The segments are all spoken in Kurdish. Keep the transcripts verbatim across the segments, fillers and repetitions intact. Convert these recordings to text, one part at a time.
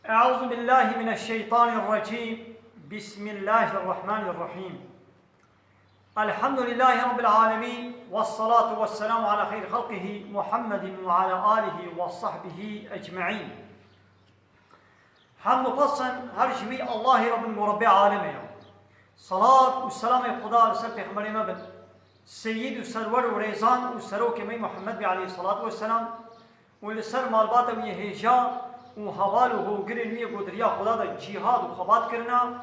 أعوذ بالله من الشيطان الرجيم. بسم الله الرحمن الرحيم. الحمد لله رب العالمين، والصلاة والسلام على خير خلقه محمد وعلى آله وصحبه أجمعين. Hemd û pesn her ji wî Allahê Rabbin û Rabbê alemê ye. Salat û selamê Xuda li ser Pêxemberê me bin, Seyyid û Serwer û Rêzan û Serokê me Muhammed be aleyhissalatu vesselam, û li ser malbata wî hêja û heval û hogirên wî ku di riya Xuda de cîhad û xebat kirina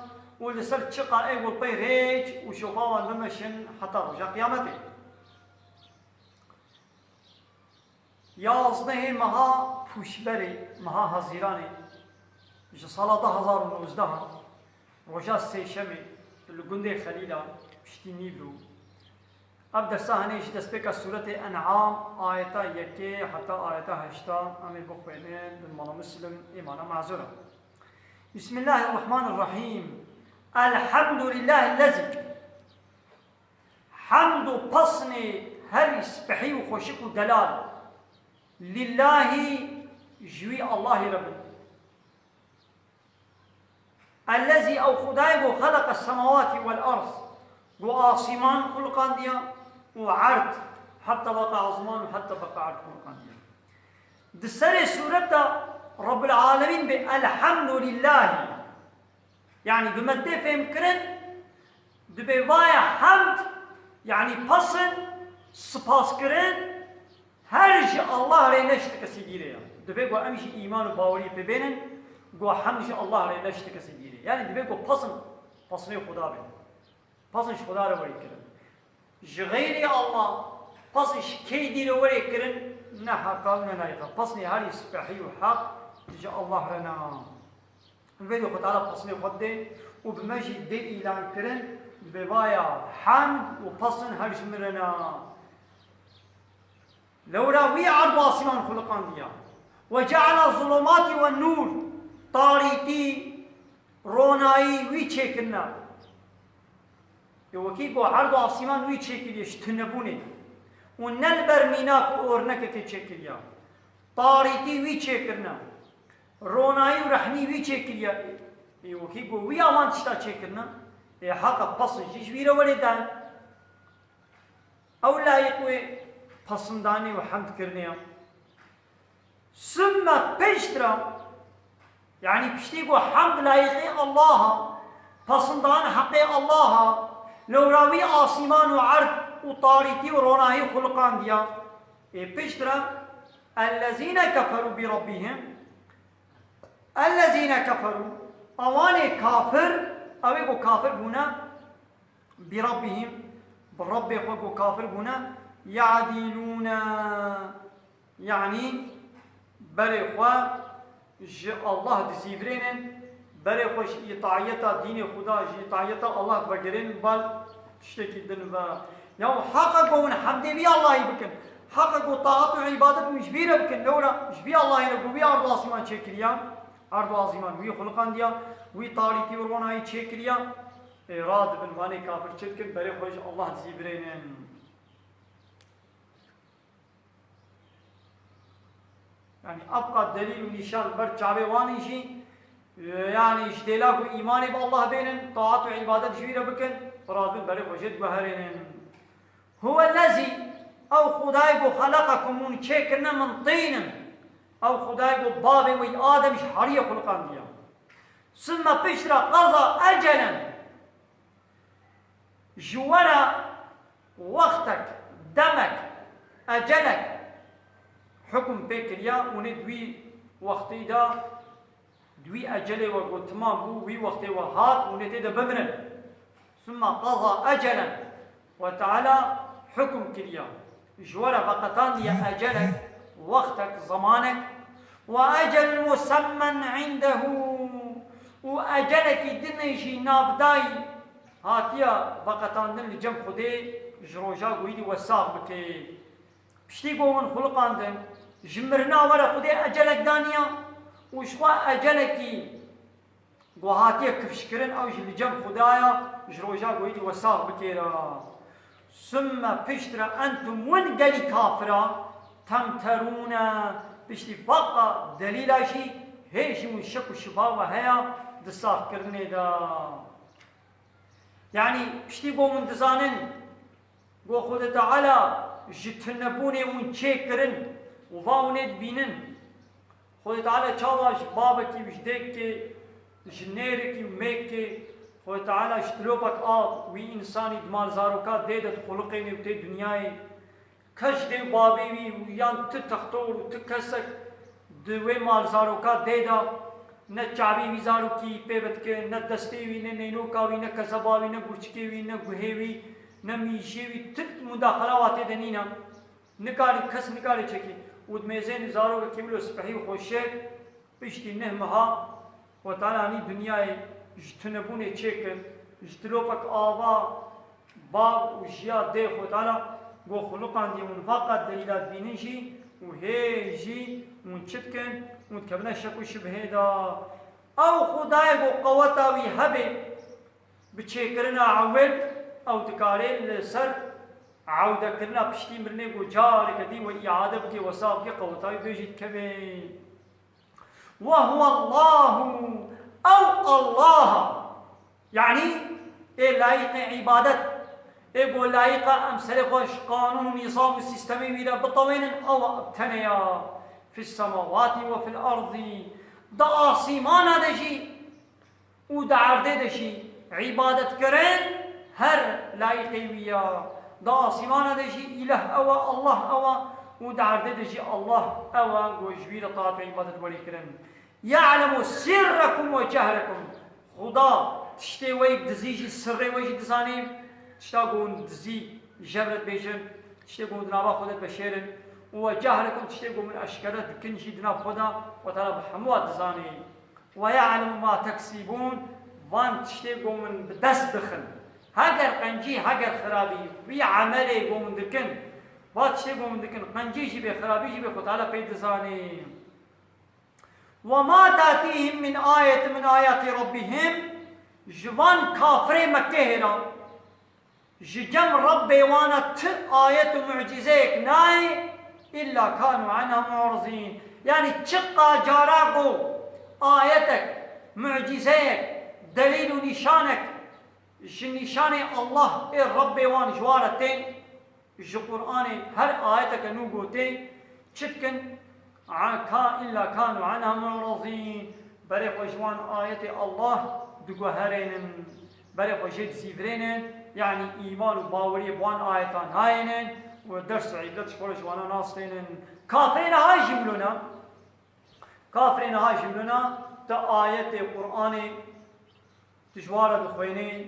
û li ser çiqa ê ku li pey rêç û şopa wan bimeşin heta roja Qiyametê. Yazdehê meha Pûşberê, meha Hezîranê, ji sala du hezar û nozdeh, roja Sêşemê, li gundê Xelîla, piştî nîvro. Ev dersa hene ji destpêka sûretê En'am, ayeta yekê heta ayeta heşta, em ê bixwînin, bin mala Muslim, ê mala mazûr e. Bismillahirrahmanirrahîm. Elhamdulillahillezî. Hemd û pesnê herî spehî û xweşik û delal. Lillahî, ji wî Allahî re bin. Ellezî, ew Xwedayê ku xeleqe semawatî wel erd, ku asîman xuliqandiya û erd, heta beqa asîman û heta beqa erd xuliqandiya. Di serê sûret de Rabbul Alemîn bê elhamdulillahî. Yanî bi me tê fêhmkirin, dibê vaya hemd, yanî pesn, sipaskirin, her ji Allah re ne ji ti kesî dî re ye. Dibê ku em jî îman û bawerî pê bênin, ku hemd ji Allah re ne ji ti kesî dî re. Yanî dibê ku pesn, pesnê Xuda be. Pesn ji Xuda re were kirin. Ji xeyrê Allah, pesn ji kê dî re were kirin, ne heqa û ne layiqa. Pesnê herî spehî û heq ji Allah re ne. Vê de Xwe Teala pesnê xwe didê û bi me jî dê îlan kirin, dibê vaya hemd û pesn her ji min re ne. Lewra wî erd û asîman xuliqandiya. Ve ceala zulumati ve nur, tarîtî, ronayî wî çêkirine. Ê wekî ku erd û asîman wî çêkiriye ji tunebûnê û ne li ber mînak û ornekekê çêkiriya. Tarîtî wî çêkirine. Ronayî û rehnî wî çêkiriye. Ê wekî ku wî awan tişta çêkirine, ê heqa pesn jî ji wî re were dan. Ew layiq wê pesindanê û hemdkirinê ye. Sümme piştre, yanî piştî ku hemd layiqê Allah a, pesindan heqê Allah a, lewra wî asîman û erd û tarîtî û ronahî xuliqandiya. Ê piştre, ellezîne keferû bi rabbihim, ellezîne keferû, ewanê kafir, ew ê ku kafir bûne, bi rabbihim, bi Rabbê xwe ku kafir bûne, ya'dîlûne, yanî berê xwe ji Allah dizîvirênin, berê xwe ji îtaiyeta dînê Xuda, ji îtaiyeta Allah vegerênin bal tiştekî din ve. Ya heqa ku hûn hemdê vî Allahî bikin, heqa ku taat û îbadet hûn ji vî re bikin, lewra ji vî Allahî re ku wî erd û asîman çêkiriya, erd û asîman wî xuliqandiya, wî tarîtî û ronahî çêkiriya, Ê, radibin, vanê kafir çi dikin, berê xwe ji Allah dizîvirênin. Yanî, ebqa delîl û nîşan ber çavê wan in jî, e, yanî, ji dêla ku îmanê bi Allah bênin, taat û îbadet ji wî re bikin, radibin, berê xwe jê diguherênin. Huwellezî, ew Xwedayê ku xeleqekum, hûn çêkirine min tînin. Ew Xwedayê ku bavê wî Adem ji heriyê xuliqandiya. Sümme piştre qeza ecelen. Ji we re wextek, demek, ecelek hukm pê kiriya û nê di wî wextî de, di wî ecelê we ku timam bû, wî wextê we hat û nê tê de bimirin. Sümme qeza ecelen, we Teala hukm kiriya. Ji we re veqetandiye ecelek, wextek, zemanek, ve ecelun musemmen indehu, û ecelekî din jî navdayî hatiye veqetandin li cem Xwedê ji roja ku êdî we sax bike. Piştî ku hûn xuliqandin, ji mirina we re Xwedê ecelek daniya û ji xwe ecelekî ku hatiye kifşkirin, ew jî li cem Xwedaya ji roja ku êdî we sax bikêra. Sümme piştre entum, win gelî kafira, temterûne, piştî veqa delîla jî Hê jî hûn şek û şiba we heya di saxkirinê de. Yanî piştî ku hûn dizanin ku Xwedê Teala ji tunebûnê hûn çêkirin û va hûn ê dibînin. Xwedê Teala çawa ji babekî û ji dêkê, ji nêrekî û mêkê, Xwedê Teala ji dilopek av wî însanî di malzaroka dê de dixuliqêne û tê dinyayê. Kes ji dê û babê wî û yan ti textor û ti kesek di wê malzaroka dê de ne çavê wî zarokî pê ve dike, ne destê wî, ne neynoka wî, ne kezeba wî, ne gurçikê wî, ne guhê wî, ne mîjê wî, ti mudaxela wa tê de nîne. Nikarî, kes nikarî çekî. Û di mêzên zarokekî wilo spehî û xweşik, piştî neh meha, Xwedê Teala anî dinyayê ji tunebûnê çêkir, ji dilopek ava, bav û jiya dê Xwedê Teala go xuliqandiye hûn va qet delîla dibînin jî û hê jî hûn çi dikin, hûn dikevine şek û şibhê de. Ew Xwedayê go qeweta wî hebe, bi çêkirina ewil, ew dikarê li ser ewdekirina piştî mirinê ku careke dî we îade bike, wesa bike, qeweta wî bêjî dikeve. Ve huwallahu, ew Allah, yanî ê layîqê îbadet, ê ku layîqa em serê xwe ji qanûn û nîzam û sîstemê wî re bitewênin, ew tenê ya fis semawatî ve fil erdî, di asîmana de jî û di erdê de jî îbadetkirin her layîqê wî ya. Di asîmana de jî îleh ew e, Allah ew e û di erdê de jî Allah ew e ku ji wî re taat û îbadet werê kirin. Ye'lemu sirrekum ve cehrekum. Xuda tiştê we yek dizî jî, sirrê we jî dizanê. Tişta ku hûn dizî ji hev re dibêjin, tiştê ku hûn di nava xwe de dibeşêrin. Û ve cehrekum, tiştê ku hûn eşkere dikin jî di nav xwe de, Xwedê Teala bi hemû wa dizanê. Ve ye'lemu ma teksîbûn, van tiştê ku min bi dest dixin. Heger qencî, heger xirabî, vî emelê ku min dikin, va tiştê ku min dikin, qencî jî bê, xirabî jî bê, Xwedê Teala pê dizanê. Ve ma tatîhim min ayetin min ayatî rabbihim, ji van kafirê Mekkehê re, ji cem Rebbê wana ti ayet û mucîzeyek nayê, illa kanu anha mu'rizîn. Yanî çiqa cara ku ayetek, mucîzeyek, delîl û nîşanek ji nîşanê Allah ê Rebbê wan ji wan re tên, ji Qur'anê her ayeteke nû gotê, çi dikin? A-, ka-, illa kanu anha mu'rizîn. Berê xwe ji wan ayetê Allah diguherênin. Berê xwe jê dizîvirênin. Yanî îman û baweriyê bi wan ayetan nayênin û ders û îbret ji xwe re ji wana nastênin. Kafirê niha jî wilo ne. Kafirê niha jî wilo ne. Ti ayetê Qur'anê tu ji wan re dixwênê.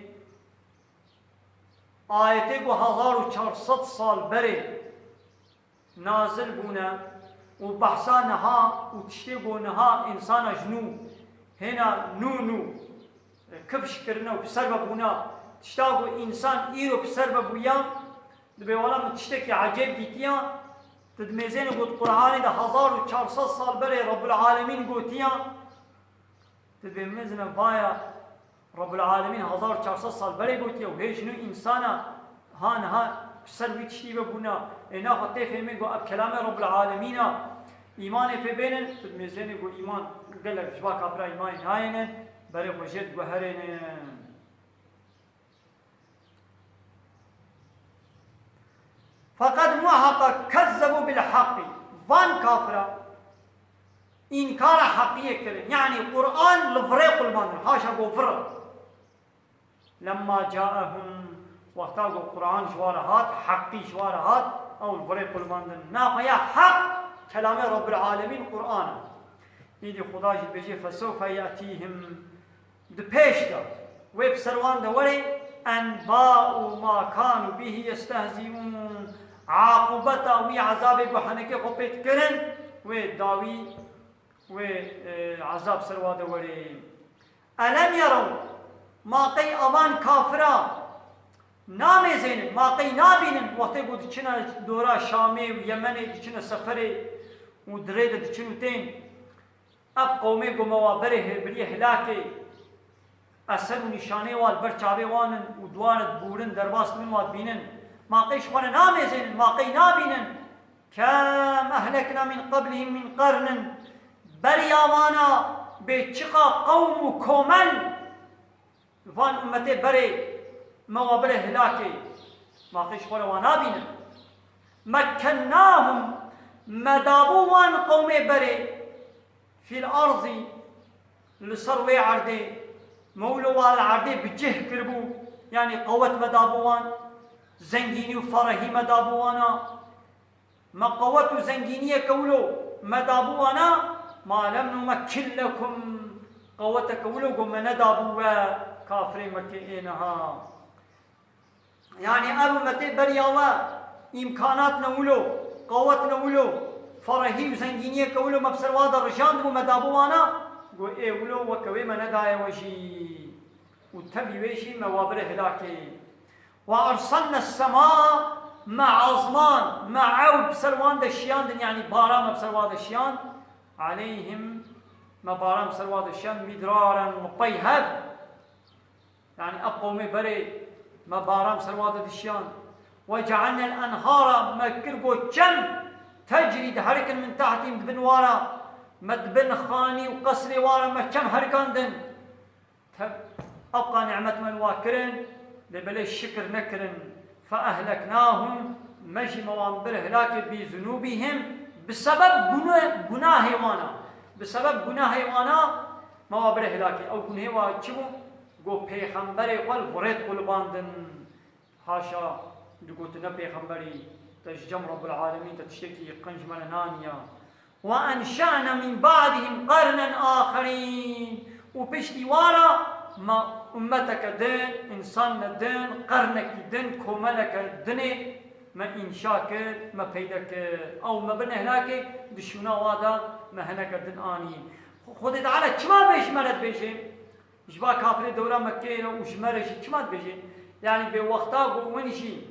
Ayetê ku hezar û çar sed sal berê nazil bûne û behsa niha û tiştê ku niha însana ji nû hêna nû nû kifş kirine û bi ser ve bûne, tişta ku însan îro bi ser ve bûya, dibê wela min tiştekî ecêb dîtiya, tu dimêzênî ku di Qur'anê de hezar û çar sed sal berê Rebbul Alemîn gotiya, tu dibê mezine vaya Rabbul Alemîn hezar û çar sed sal berê gotiye û hê ji nû însana ha niha ser wî tiştî ve bûna, ê naxwe tê fêmê ku ev kelamê Rabbul Alemîn a, îmanê pê bênin, tu dimêzênê ku îman gelek ji va kafira îmanê nayênin, berê xwe jê diguherênin. Feqet muheqeq kezzebu bil heqî. Van kafira înkara heqiyê kirin. Yanî Qur'an li virê qulmandin. Haşa ku vir. Lemma caehum. Wexta ku Qur'an ji wa re hat, heqî ji wa re hat, ew li virê qulmandin. Naxwe ya heq, kelamê Rabbil Alemîn Qur'an e. Îdî Xuda jî dibêje, fesewfe yetîhim. Di pêş de wê bi ser wan de were, enba'u ma kanu bihi yestehzi'un, aqûbeta wî ezabê ku henekê xwe pê dikirin, wê dawî wê, e, ezab ser wa de were. Elem yerew, ma qey avan kafira namêzênin, ma qey nabînin, wextê ku diçine dora Şamê û Yemenê, diçine seferê û di rê de diçin û tên. Ev qewmê ku me wa berê hê-, biriye hilakê, eser û nîşanê wa li ber çavê wan in û di wan re dibûrin, derbas dibin, wa dibînin. Ma qey ji xwe re namêzênin, ma qey nabînin. Kem ehlekna min qeblihim min qernin. Beriya wana bê çiqa qewm û komel van ummetê berê me wa bire hilakê, ma xê ji xwe re wa nabînin. Mekkennahum, me dabû wan qewmê berê, fîl arzî, li ser wê erdê, me wilo wa li erdê bi cih kiribû, yanî qewet me dabû wan, zengînî û ferehî me dabû wana. Me qewet û zengîniyeke wilo me dabû wana, ma lem numekkin lekum, qeweteke wilo ku me nedabû we kafirê Mekkê ê niha. Yanî ev ummetê beriya we îmkanat ne wilo, qewet ne wilo, ferehî û zengîniyeke wilo me bi ser wa de rijandibû me dabû wana, got ê wilo weke wê me nedaye we jî. Û tevî wê jî me wa bire hilakê. Ve erselne sema, me azman, me ew bi ser wan de şiyandin, yanî bara me bi ser wa de şiyand. Aleyhim, me bara bi ser wa de şiyand, midraren, li pey hev. Yanî ev qewmê berê me bara bi ser wa de dişiyand. Ve cealne enhara, me kir got çem, tecrî, diherikin min tehtîm, di bin wa re, me di bin xanî û qesrê wa re me çem herikandin. Te-, ewqa nîmet me li wa kirin, lê belê şikir nekirin. Fe ehleknahum, me jî me wan bir hilakê bi zunubihim, bi sebeb gune-, gunahê wan a. Bi sebeb gunahê wan a, me wa bire hilakê. Ew gunhê wa çi bû? Got pêxemberê xwe li xwe rêt qulibandin. Haşa, digotin ne pêxemberî, te ji cem Rabbul Alemîn te tiştekî qenc me re naniya. Ve enşa'ne min ba'dihim qarnen axerîn. Û piştî wa re me ummeteke din, însanne din, qernekî din, komeleke dinê me înşa kir, me peyde kir. Ew me bin hilakê, di şûna wa de me hineke din anî. Xwedê Teala çima bê ji me re dibêje? Ji ba kafirê dewra Mekkeyê re û ji me re jî çima dibêje? Yanî bê wexta ku win jî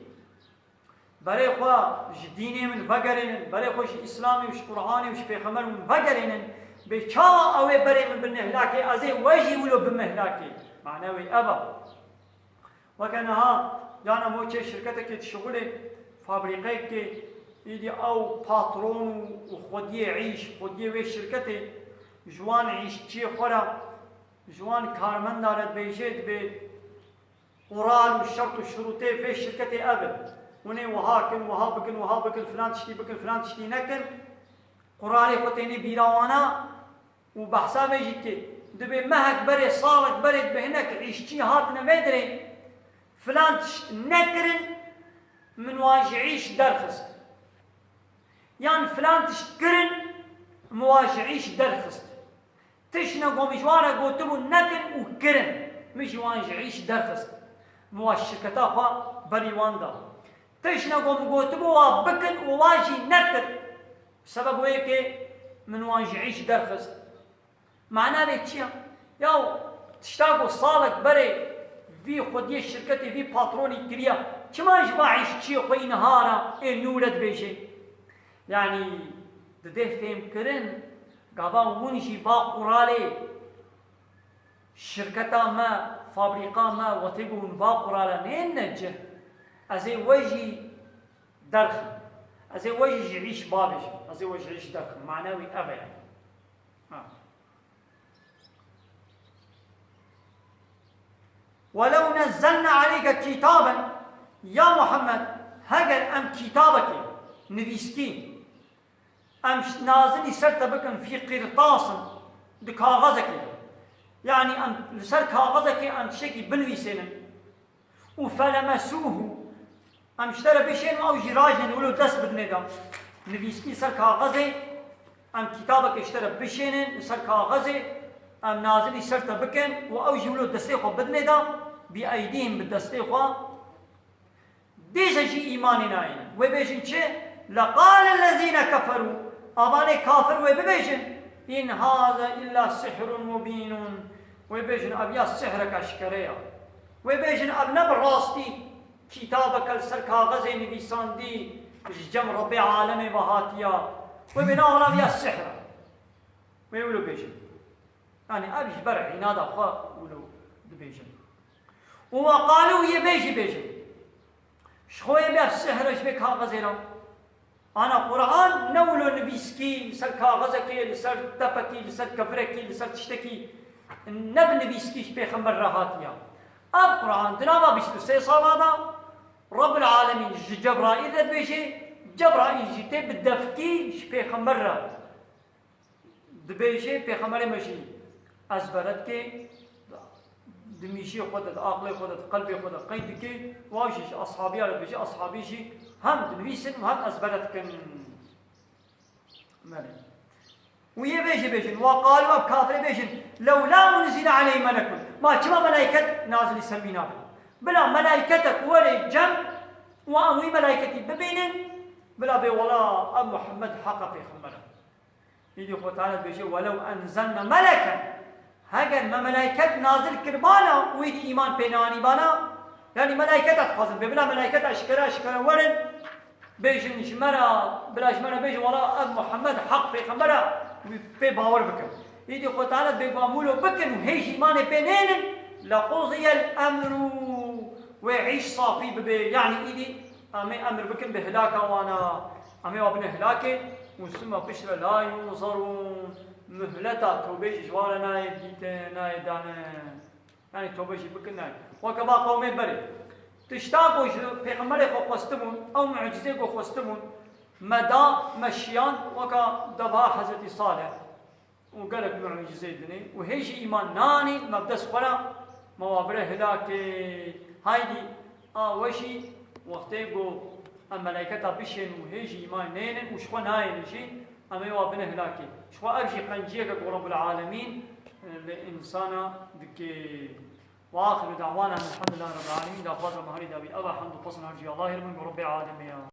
berê xwe ji dînê min vegerênin, berê xwe ji Îslamê û ji Qur'anê û ji Pêxember min vegerênin, bê çawa ew ê berê min bin hilakê, ez ê we jî wilo bim hilakê. Mane wê ev e. Weke niha, cana mo çê şirketekê dişixulê, fabrîqeyekê, îdî ew patron û, û xwediyê îş, xwediyê wê şirketê, ji wan îşçiyê xwe re, ji wan karmenda re dibêje, dibê qural û şert û şurûtê vê şirketê ev in. Hûn ê wiha kin, wiha bikin, wiha bikin, filan tiştî bikin, filan tiştî nekin. Quralê xwe tênê bîra wana û behsa vê jî dike. Dibê mehek berê, salek berê dibê hinek îşçî hatine vê dirê, filan tişt nekirin, min wan ji îş derxist. Yan filan tişt kirin, min wan ji îş derxist. Tiştine ku min ji wan re gotibû nekin û kirin, min jî wan ji îş derxist. Min wan şirketa xwe berî wan da. Tiştine ku min gotibû wa bikin û wan jî nekir. Sebeb wê yekê min wan ji îş derxist. Mana vê çi ya? Yaw, tişta ku salek berê vî xwediyê şirketê, vî patronî kiriya, çima ji ba îşçiyê xwe îniha re ê nû re dibêje? Yanî, didê fêhmkirin, gava hûn jî va quralê şirketa me, fabrîka me, wextê ku hûn va qurale nêne cih, ez ê we jî derxim. Ez ê we jî ji îş babêjim. Ez ê we ji îş derxim. Mane wî ev e. Ha. Welew nezzelna aleyke kitaben, ya Muhammed, heger em kitabekê, nivîskî, em ş-, nazilî ser te bikin, fî qirtasin, di kaxezekê de. Yanî em li ser kaxezekê em tiştekî binivîsênin. Û felemesûhu, em ji te re bişên, ew jî rajên wilo dest bidinê de. Nivîskî ser kaxezê, em kitabekê ji te re bişênin, li ser kaxezê, em nazilî ser te bikin û ew jî wilo destê xwe bidinê de, bi eydîhim, bi destê xwe. Dîse jî îmanê nayêne. Wê bêjin çi? Leqale lezîne keferû. Avanê kafir wê bibêjin. In haze illa sihrun mubînun. Wê bêjin ev ya sihrek eşkere ya. Wê bêjin ev ne bi rastî kitabeke li ser kaxezê nivîsandî ji cem Rebbê alemê ve hatiya. Wê bê na ev ya sihr e. Wê wilo bêjin. Yanî ev ji ber înada xwe wilo dibêjin. Û we qalû yê bê jî bêjin. Ji xwe yê bê sihr e ji vê kaxezê re. Ana Quran ne wilo nivîskî li ser kaxezekê, li ser tepekî, li ser kevirekî, li ser tiştekî, ne bi nivîskî ji Pêxember re hatiye. Ev Quran di nava bîst û sê sala de Rabbul Alemîn ji Cebraîl re dibêje, Cebraîl jî tê bi devkî ji Pêxember re dibêje, Pêxemberê me jî ezbere dike, di mîşê xwe de, di aqilê xwe de, di qelbê xwe de qeyd dike, wa jî ji ashabiya re dibêje, ashabî jî hem dinivîsin û hem ezbere dikin. Belê. Û yê vê jî bêjin, wa qalu, ev kafirê bêjin, "Lewla unzile aleyhi melekun." Ma çima melaiket nazilî ser wî nabe? Bila melaiketek were cem û em wî melaiketî bibînin, bila bê wela ev Muhammed heqa pêxember e. Îdî Xwe Teala dibêje, "Welew enzelne meleken." Heger me melaiket nazil kiribana û îdî îman pê neanîbana, yanî melaiketa dixwazin, bê bila melaiketa eşkere eşkere werin, bêjin ji me re, bila ji me re bêjin, "Wela ev Muhammed heq pêxember e", wî pê bawer bikin. Îdî Xwe Teala dibê ku em wilo bikin û hê jî îmanê pê nênin, "Lequdiyel emru", wê îş safî bibe, yanî îdî em ê emir bikin bi hilaka wana. Em ê wa bine hilakê û sima piştre la yunzarûn, muhleta tewbê jî ji wan re nayê dîtin, nayê danin. Yanî tewbe jî bikin nayê. Weke va qewmê berê. Tişta ku ji Pêxemberê xwe xwestibûn, ew mucizê ku xwestibûn, me da, me şiyan, weka deva Hezretî Salih. Û gelek mucizeyê dinê û hê jî îman nanî me bi dest xwe re me wa bire hilakê. Haydî a we jî wextê ku em melayketa bişên û hê jî îman nênin û ji xwe nayênin jî em ê wa bine hilakê. Ji xwe ev jî qenciyeke ku Rabbul Alemîn, e, li însana dike. Ve axiru da'wana elhamdulillahi Rabbil Alemîn. Daxwaza me herî dawî ev e, hemd û pesn her cî Allahê re bin ku Rabbê Alemê ya.